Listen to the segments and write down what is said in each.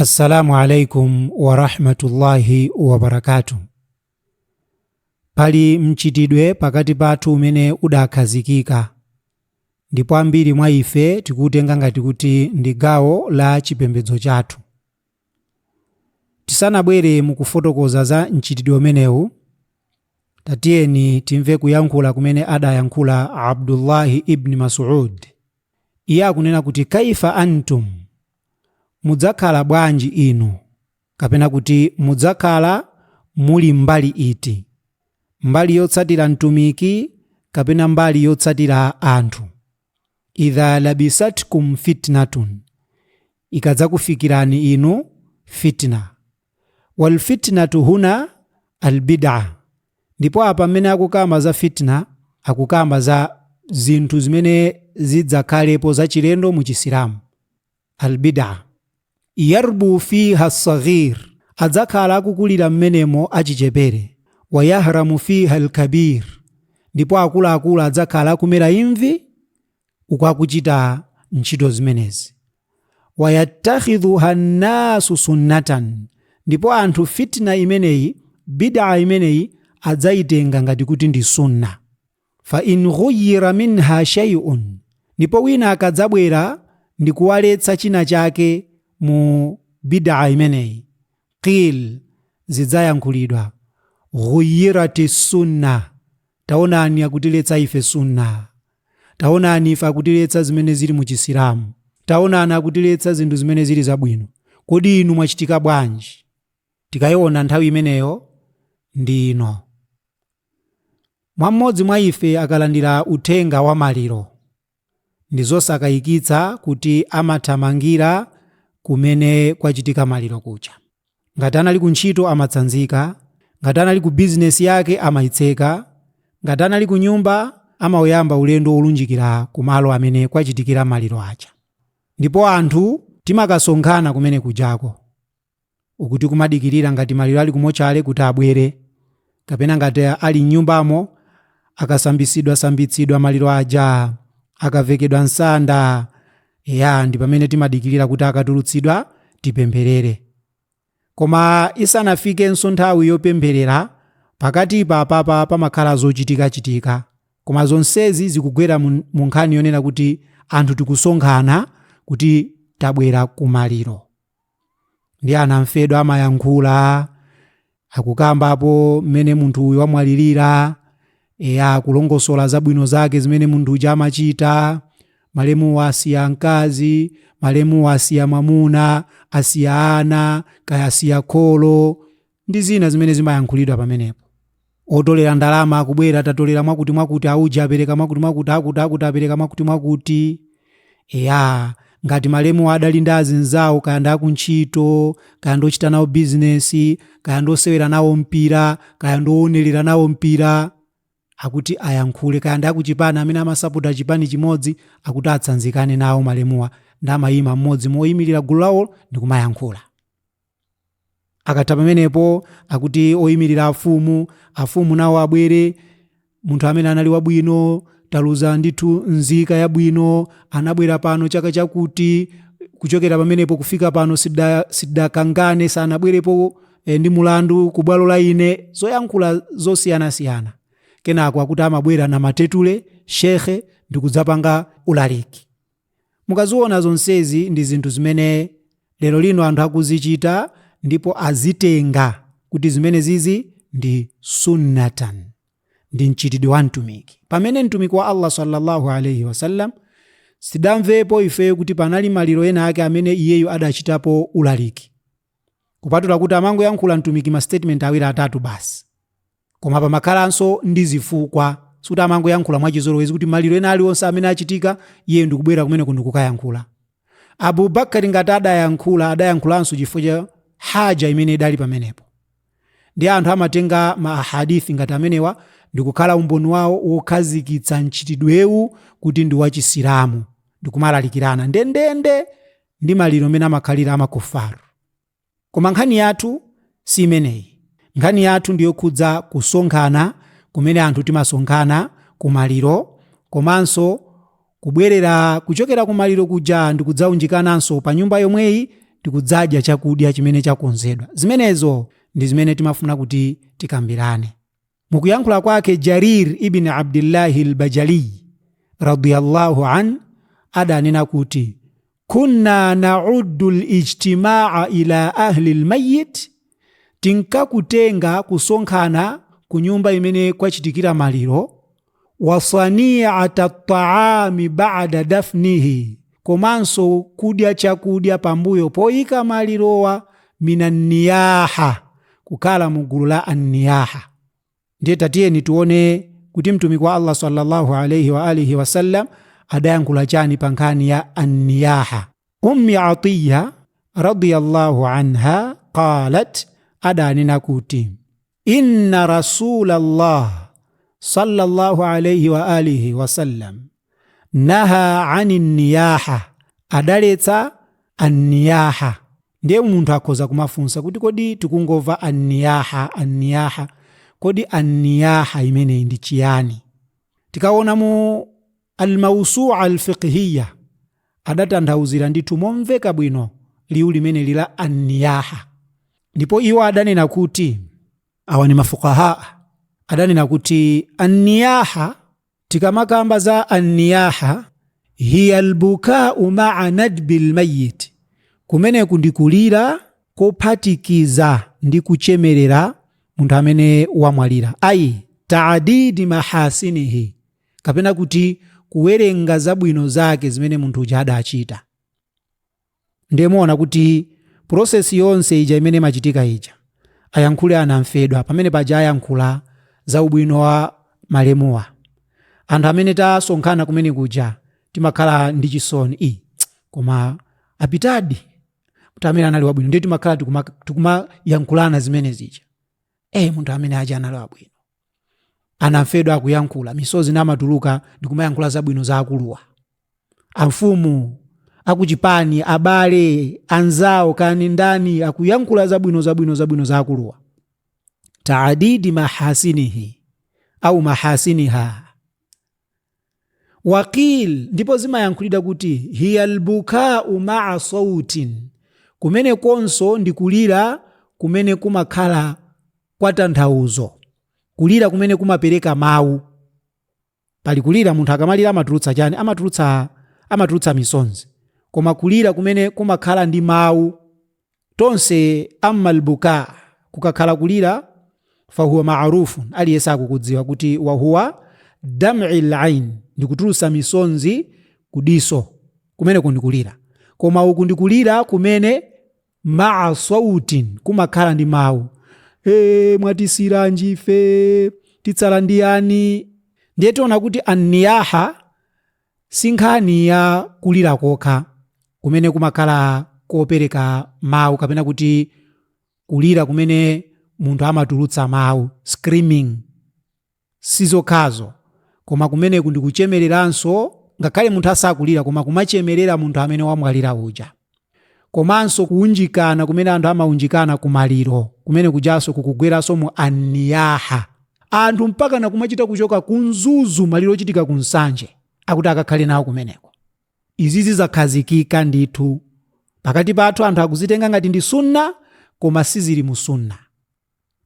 Assalamu alaikum warahmatullahi wabarakatuh. Pali mchitidwe pakati pathu umene udakhazikika ndipo ambiri mwa ife tikuwutenga ngati kuti ndi gawo la chipembedzo chathu. Tisanabwere mukufotokoza za mchitidwe umenewu, tatiyeni timve kuyankhula kumene adayankhula Abdullahi ibn Mas'ud. Iye akunena kuti kaifa antum, mudzakhala bwanji inu, kapena kuti mudzakhala muli mbali iti, mbali yotsatira mtumiki kapena mbali yotsatira anthu? Idha labisatkum fitnatun, ikadzakufikirani inu fitna. Wal fitnatu huna albid'a, ndipo apa mmene akukamba za fitna akukamba za zinthu zimene zidzakhalepo zachilendo mu Chisilamu. Albid'a yarbu fiha saghir, adzakhala akukulira mmenemo achichepere. Wa yahramu fiha alkabir, ndipo akuluakulu adzakhala akumera imvi uku akuchita ntchito zimenezi. Wa yattakhidhuha nnasu sunnatan, ndipo anthu fitna imeneyi, bid'a imeneyi adzayitenga ngati kuti ndi sunna. Fa in ghuyira minha shay'un, ndipo wina akadzabwera ndi kuwaletsa china chake mu bid'a imeneyi, qil, zidzayankhulidwa, ghuyirati sunna, taonani akutiletsa ife sunna, taonani ife akutiletsa zimene zili mu Chisilamu, taonani akutiletsa zinthu zimene zili zabwino, kodi inu mwachitika bwanji? Tikayiona nthawi imeneyo ndi ino. Mwa mmodzi mwa ife akalandira uthenga wa maliro, ndi zosakayikitsa kuti amathamangira kumene kwachitika maliro kuja. Ngati anali ku ntchito amatsanzika, ngati anali ku bizinesi yake amayitseka, ngati anali ku nyumba amauyamba ulendo wolunjikira kumalo amene kwachitikira maliro aja. Ndipo anthu timakasonkhana kumene kujako, uku tikumadikirira ngati maliro ali kumochale kuti abwere, kapena ngati ali m'nyumbamo akasambitsidwasambitsidwa maliro aja, akavekedwa nsanda, ya ndi pamene timadikirira kuti akatulutsidwa tipempherere. Koma isanafikenso nthawi yopempherera, pakatipa apapa pamakhala zochitikachitika. Koma zonsezi zikugwera mu nkhani yonena kuti anthu tikusonkhana kuti tabwera kumaliro. Ndi anamfedwa amayankhula, akukambapo mmene munthu uyu wamwalirira, eya kulongosola zabwino zake zimene munthu uja amachita, malemu asiya mkazi, malemu asiya mwamuna, asiya ana, kaya asiya kholo, ndi zina zimene zimayankhulidwa pamenepo. Otolera ndalama akubwera, tatolera mwakuti mwakuti, auja apereka mwakuti mwakuti, akuti akuti apereka mwakuti mwakuti. Eya, ngati malemu adali ndi azinzawo, kaya ndi akuntchito, kaya ndi ochita nawo bizinesi, kaya ndi osewera nawo mpira, kaya ndi oonerera nawo mpira, akuti ayankhule, kaya ndi akuchipani amene amasapota chipani chimodzi, akuti atsanzikane nawo malemuwa, ndi amayima mmodzi moyimirira gulu lawo ndi kumayankhula. Akatha pamenepo akuti oyimirira afumu, afumu nawo abwere, munthu amene anali wabwino, taluza ndithu nzika yabwino, anabwera pano chaka chakuti, kuchokera pamenepo kufika pano sidakangane, sanabwerepo ndi mulandu ku bwalo la ine, zoyankhula zosiyanasiyana. Kenako akuti amabwera na matetule shekhe ndi kudzapanga ulaliki. Mukaziona zonsezi ndi zinthu zimene lero lino anthu akuzichita ndipo azitenga kuti zimene zizi ndi sunnatan, ndi mchitidwe wa mtumiki. Pamene mtumiki wa Allah sallallahu alayhi wasallam sidamvepo ifeyo kuti panali maliro ena ake amene iyeyo adachitapo ulaliki, kupatula kuti amangoyankhula mtumiki ma statement awiri atatu basi. Koma pamakhalanso ndi zifukwa, sikuti amangoyankhula mwachizolowezi kuti maliro ena aliwonse amene achitika iyeyo ndikubwera kumeneko ndikukayankhula. Abu Bakari ngati adayankhula, adayankhulanso chifukwa cha haja imene idali pamenepo. Ndi anthu amatenga ma ahadithi ngati amenewa ndikukhala umboni wawo wokhazikitsa mchitidwewu kuti ndi wachisilamu, ndikumalalikirana ndendende ndi maliro amene amakhalira amakufaru. Koma nkhani yathu si imeneyi. Nkhani yathu ndi yokhudza kusonkhana kumene anthu timasonkhana kumaliro, komanso kubwerera kuchokera kumaliro kuja ndi kudzaunjikananso pa nyumba yomweyi ndikudzadya chakudya chimene chakonzedwa. Zimenezo ndi zimene timafuna kuti tikambirane. Mukuyankhula kwake Jarir ibn Abdillahi al-Bajali radiyallahu an adanena kuti kunna na'uddu al-ijtimaa ila ahli al-mayyit, tinkakutenga kusonkhana ku nyumba imene kwachitikira maliro, wa sani'ata at-ta'ami ba'da dafnihi, komanso kudya chakudya pambuyo poyika malirowa, minan niyaha, kukhala mu gulu la anniyaha. Ndiye tatiyeni tione kuti mtumiki wa Allah sallallahu alayhi wa alihi wasallam adayankhula chani pa nkhani ya anniyaha. Ummi Atiya radiyallahu anha qalat, adanena kuti inna rasulallah sallallahu alayhi wa alihi wasallam naha ani niyaha, adaletsa anniyaha. Ndiye munthu akhoza kumafunsa kuti kodi tikungomva anniyaha anniyaha, kodi anniyaha imeneyi ndi chiyani? Tikaona mu almawsua alfiqhiya adatanthauzira ndithu momveka bwino liwu limene lila anniyaha. Ndipo iwo adanena kuti, awa ni mafukaha, adanena kuti anniyaha, tikamakamba za anniyaha, hiya albukau maa nadbi lmayit, kumeneku ndi kulira kophatikiza ndi kuchemerera munthu amene wamwalira, ayi taadidi mahasinihi, kapena kuti kuwerenga zabwino zake zimene munthu uja adachita. Ndiye muona kuti process yonse ija imene imachitika ija, ayankhule anamfedwa pamene paja ayankhula za ubwino wa malemuwa. Anthu amene tasonkhana kumene kuja timakhala ndi chisoni, i koma apitadi munthu amene anali wabwino. Ndiye timakhala tikumayankhulana zimene zija, munthu amene aja anali wabwino. Anamfedwa akuyankhula, misozi namatuluka ndikumayankhula zabwino za akuluwa, amfumu akuchipani, abale anzawo, kani ndani, akuyankhula zabwino zabwino zabwino za akuluwa. Taadidi mahasinihi au mahasiniha. Waqil, ndipo zimayankhulidwa kuti hiya albukau maa sautin, kumene konso ndi kulira kumene kumakhala kwa tanthauzo, kulira kumene kumapereka mawu. Pali kulira munthu akamalira amatulutsa chani? Amatulutsa misonzi. Koma kulira kumene kumakhala ndi mawu tonse, amma albuka, kukakhala kulira, fahuwa ma'rufun, aliyense akukudziwa kuti wahuwa dam'i al-ain, ndi kutulutsa misonzi kudiso, kumene kundikulira. Koma uku ndikulira kumene ma'a sautin, kumakhala ndi mawu, mwatisiranji ife, titsala ndi yani. Ndiye tiona kuti anniyaha si nkhani ya kulira kokha kumene kumakhala kopereka mawu, kapena kuti kulira kumene munthu amatulutsa mawu, screaming, sizokhazo, koma kumeneku ndikuchemereranso, ngakhale munthu asakulira, koma kumachemerera munthu amene wamwalira uja. Komanso kuunjikana kumene anthu amaunjikana kumaliro, kumene kujaso kukugweranso mu anniyaha. Anthu mpaka nakumachita kuchoka kunzuzu, maliro ochitika kunsanje, akuti akakhale nawo kumeneko. Izi zizakhazikika ndithu pakati pathu, anthu akuzitenga ngati ndi sunna, koma sizili mu sunna.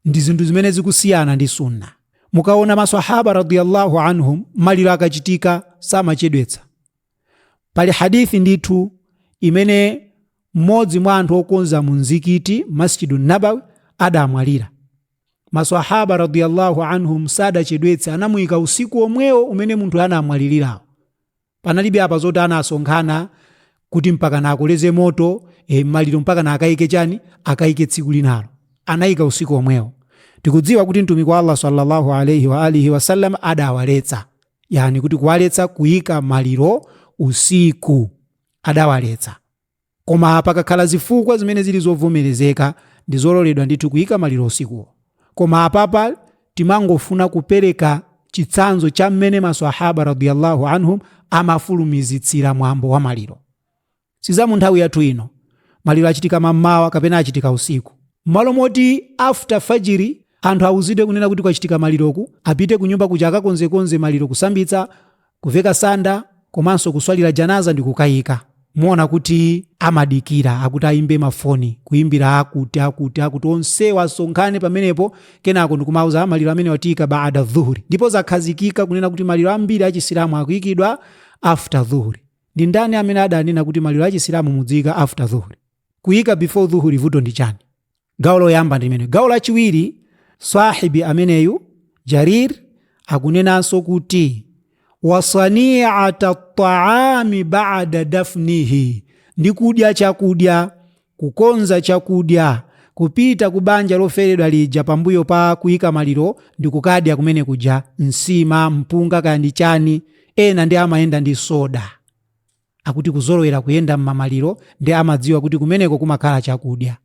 Ndi zinthu zimene zikusiyana ndi sunna. Mukaona maswahaba radiyallahu anhum, maliro akachitika samachedwetsa. Pali hadithi ndithu imene mmodzi mwa anthu okonza mu mzikiti Masjidu Nabawi adamwalira. Maswahaba radiyallahu anhum sadachedwetse, anamuyika usiku omwewo umene munthu anamwalirirawo. Panalibe apa zoti anasonkhana kuti mpaka nakoleze moto, maliro mpaka nakayike chani, akayike tsiku linalo. Anayika usiku omwewo. Tikudziwa kuti mtumiki wa Allah sallallahu alayhi wa alihi wasallam adawaletsa, yani kuti kuwaletsa kuyika maliro usiku, adawaletsa. Koma pakakhala zifukwa zimene zili zovomerezeka, ndi zololedwa ndithu kuyika maliro usikuwo. Koma apapa timangofuna kupereka chitsanzo cha mmene maswahaba radiyallahu anhum amafulumizitsira mwambo wa maliro. Siza mu nthawi yathu ino, maliro achitika mammawa kapena achitika usiku, mmalo moti after fajiri anthu awuzidwe kunena kuti kwachitika maliroku, apite kunyumba kuja akakonzekonze maliro, kusambitsa, kuveka sanda, komanso kuswalira janaza ndi kukayika. Muona kuti amadikira akuti ayimbe mafoni, kuyimbira akuti akuti akuti onsewa asonkhane pamenepo, kenako ndikumauza maliro amene watiyika baada dhuhuri. Ndipo zakhazikika kunena kuti maliro ambiri achisilamu akuyikidwa after dhuhuri. Ndi ndani amene adanena kuti maliro achisilamu mudziyika after dhuhuri? Kuyika before dhuhuri vuto ndi chani? Gawo loyamba ndi limene. Gawo lachiwiri, sahibi ameneyu Jarir akunenanso kuti wasaniata taami ba'da dafnihi, ndi kudya chakudya, kukonza chakudya, kupita ku banja loferedwa lija pambuyo pa kuyika maliro ndi kukadya kumene kuja nsima, mpunga, kaya ndi chani. Ena ndi amayenda ndi soda, akuti kuzolowera kuyenda m'mamaliro ndi amadziwa kuti kumeneko kumakhala chakudya.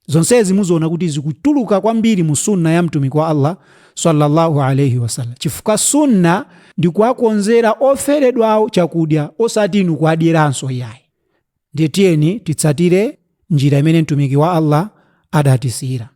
Zonsezi muziona kuti zikutuluka kwambiri mu sunna ya mtumiki wa Allah sallallahu alayhi wasallam, chifukwa sunna ndi kuwakonzera oferedwawo chakudya, osati inu kuwadyeranso iyayi. Ndiye tiyeni titsatire njira imene mtumiki wa Allah adatisiyira.